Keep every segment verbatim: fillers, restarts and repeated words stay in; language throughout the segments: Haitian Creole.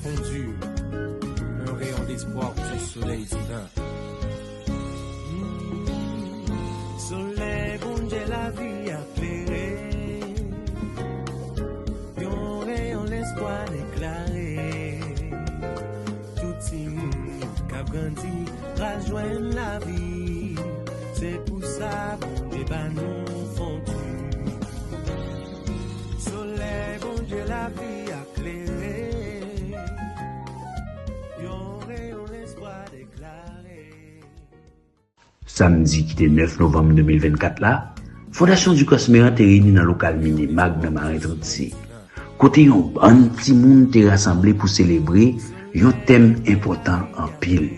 Bondye, un rayon d'espoir du soleil divin. Solèy Bondye lavi a klere, yon reyon lespwa deklare. Tout timoun k ap grandi pral jwenn lavi. Se pou sa Bondye ba nou fondi. Solèy Bondye lavi a klere, yon reyon lespwa deklare. Samdi ki te nèf novanm de mil vennkat la, Fondasyon Ducos Méran te reyini nan lokal Minimag nan Maren trannsis, kote yon bann timoun te rasanble pou selebre yon tèm enpòtan anpil.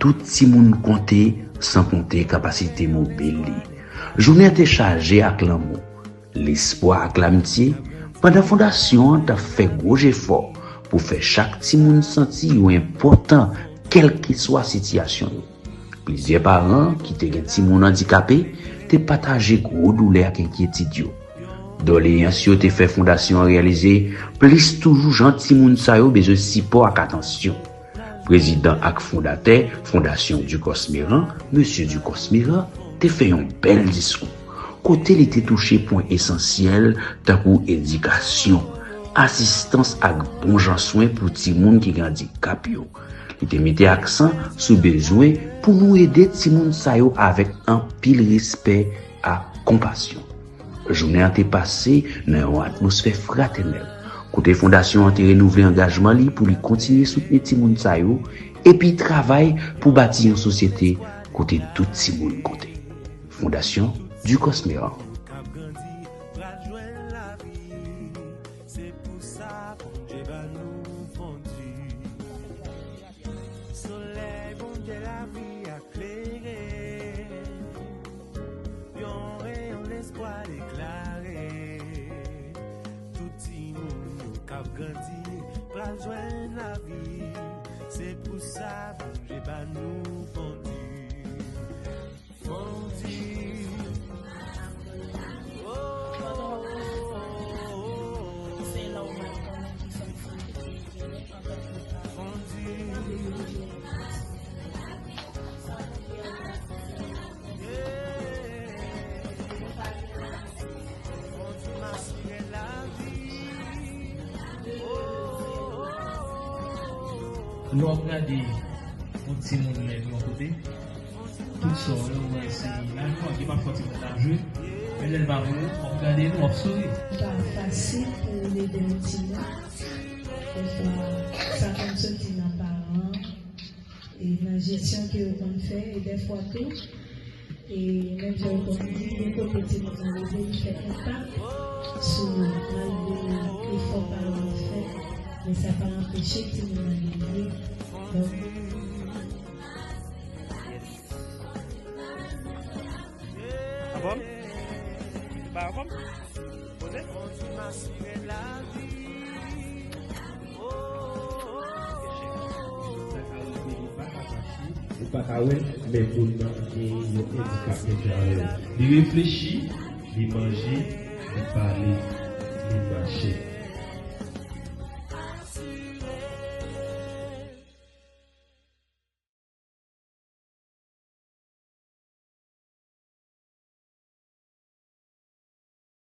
Tout timoun konte, san konte kapasite mobil li. Jounen an te chaje ak lanmou, lespwa ak lamitye, pandan fondasyon an t ap fè gwo jefò pou fè chak timoun santi yo enpòtan, kèlkeswa sitiyasyon yo. Plizyè paran ki te gen timoun andikape te pataje gwo doulè ak enkyetid yo. Doleyans yo te fè fondasyon an reyalize plis toujou jan timoun sa yo bezwen sipò ak atansyon. Prezidan ak fondatè Fondasyon Ducos Méran, Mesye Ducos Méran, te fè yon bèl diskou, kote li te touche pwen esansyèl tankou edikasyon, asistans ak bon jan swen pou timoun ki gen andikap yo. Li te mete aksan sou bezwen pou nou ede timoun sa yo avèk anpil respè ak konpasyon. Jounen an te pase nan yon atmosfè fratènèl, kote fondasyon an te renouvle angajman li pou li kontinye soutni timoun sa yo epi travay pou bati yon sosyete kote tout timoun konte. Fondasyon Ducos Méran. Se pou sa Bondye ba nou fondi. Solèy Bondye lavi a klere, yon reyon lespwa deklare. Tout timoun yo k ap grandi pral jwenn lavi. Se pou sa Bondye ba nou fondi. Fondi. Lè w ap gade yon timoun menm yon kote, tout sa w wè se lavi w, gen pafwa timoun ap jwe, men lè l pa vle, w ap gade l, w ap souri. Pa fasil pou leve yon timoun. Dèfwa, sa konn soti nan paran, e nan jesyon ke yo konn fè, e dèfwa tou, e menm jan yo konn di, gen kote timoun nan leve, li fè enpak sou yo, malgre efò paran yo fè, men sa pa anpeche timoun nan leve. Donk, Anfòm? Ou pa anfòm? Poze? Ou pa ka wè, men moun nan gen yon andikap menm jan avè w. Li reflechi, li manje, li pale.